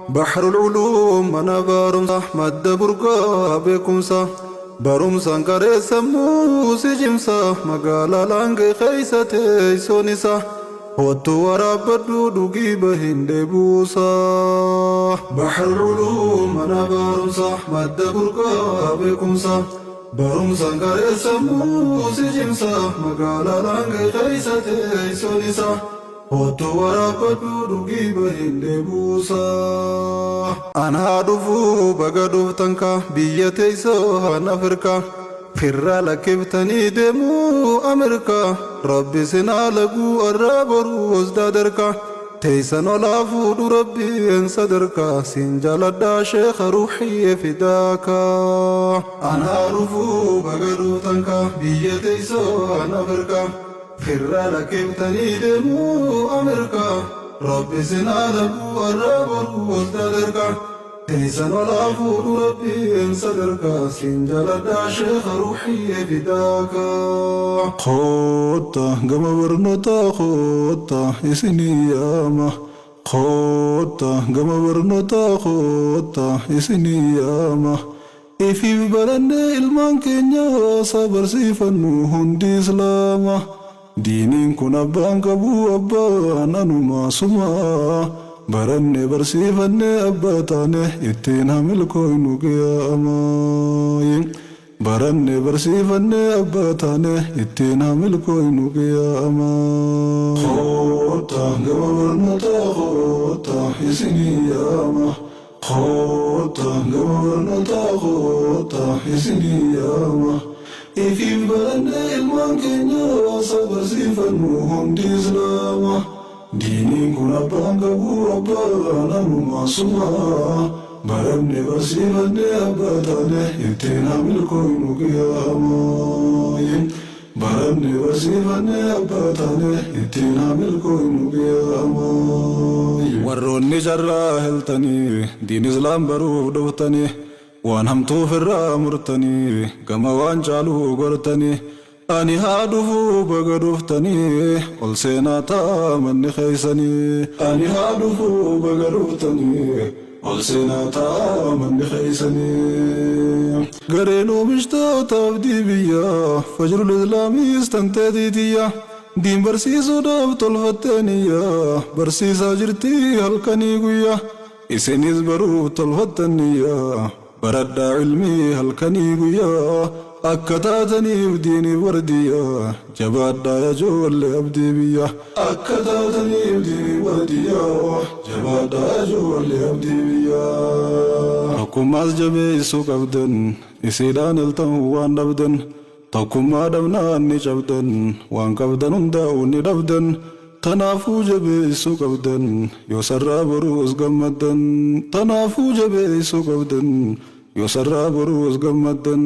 Bahrul Uluum mana barumsa madda burqaa beekumsa barumsaan qaree sammuu si cimsa magaalaa Laangee keessa teessoon isaa hottu waraabbadhu dhugii bahin deebuusa. Bahrul Uluum mana barumsa madda burqaa beekumsa barumsaan qaree sammuu si cimsa magaalaa Laangee keessa teessoon isaa. Hottu waraabbadhu dhugii bahin deebuusa. Anaa dhufuu baga dhuftan ka biyya teessoo haan Afrikaa. Firraa lakkiftanii deemuu Ameerikaa. Rabbi sinaa laguu arraa boruu osdaa darkaa. Teessan olaa fuudhu rabbiin sadarkaa. Siin jaaladhaa sheekha ruuxiyyee fidaakaa. Anaa dhufuu baga dhuftan ka biyya teessoo haan Afrikaa. Firraa lakkiftanii deemuu Ameerikaa. Rabbi sinaa laguu arraa boruu osdaa darkaa. Teessan olaa fuudhu rabbiin sadarkaa. Siin jaaladhaa sheekha ruuxiyyee fidaakaa. Koota gama barnootaa koota isinii yaama. Koota gama barnootaa koota isinii yaama. Ifiif barannee ilmaan keenya haasaa barsiifannu hundi islaama. Diiniin kun abbaan qabu abbaan anuma suma. Barannee barsiifannee abbaa taane ittiin hamilkooynu qiyaamaa. Barannee barsiifannee abbaa taane ittiin hamilkooynu qiyaamaa. Koota gama barnootaa koota isinii yaama. Koota gama barnootaa koota isinii yaama. Ifiif barannee ilmaan keenya haasaa barsiifannu hundi islaama. Diiniin kun abbaan qabu abbaan anuma suma. Barannee barsiifannee abbaa taane ittiin hamilkooynu qiyaamaa. Barannee barsiifannee abbaa taane ittiin hamilkooynu qiyaamaa. Warroonni carraa heltanii diin islaam baruuf dhuftanii waan hamtuuf irraa murtanii gama waan caaluu gortanii ani haa dhufuu baga dhuftanii ol seenaa ta'a manni keessanii. Ani haa dhufuu baga dhuftanii ol seenaa ta'a manni keessanii. Gareen oomishtoota abdii biyyaa fajrul islaamiis tanteetii tiyya. Diin barsiisuudhaaf tolfatteeniyya barsiisaa jirti halkanii guyyaa. Isinis baruuf tolfattaniyya baradhaa ilmii halkanii guyyaa. Akka taataniif diiniif wardiyya jabaadhaa ijoollee abdii biyya. Akka taataniif diiniif wardiyya jabaadhaa ijoollee abdii biyya. Tokkummaas jabeessuu qabdan isiidhaan iltan waan dhabdan. Tokkummaa dhabnaan ni cabdan waan qabdan hundaa'uu ni dhabdan. Tanaafuu jabeessuu qabdan yoo sarraa boruus gammaddan. Tanaafuu jabeessuu qabdan yoo sarraa boruus gammaddan.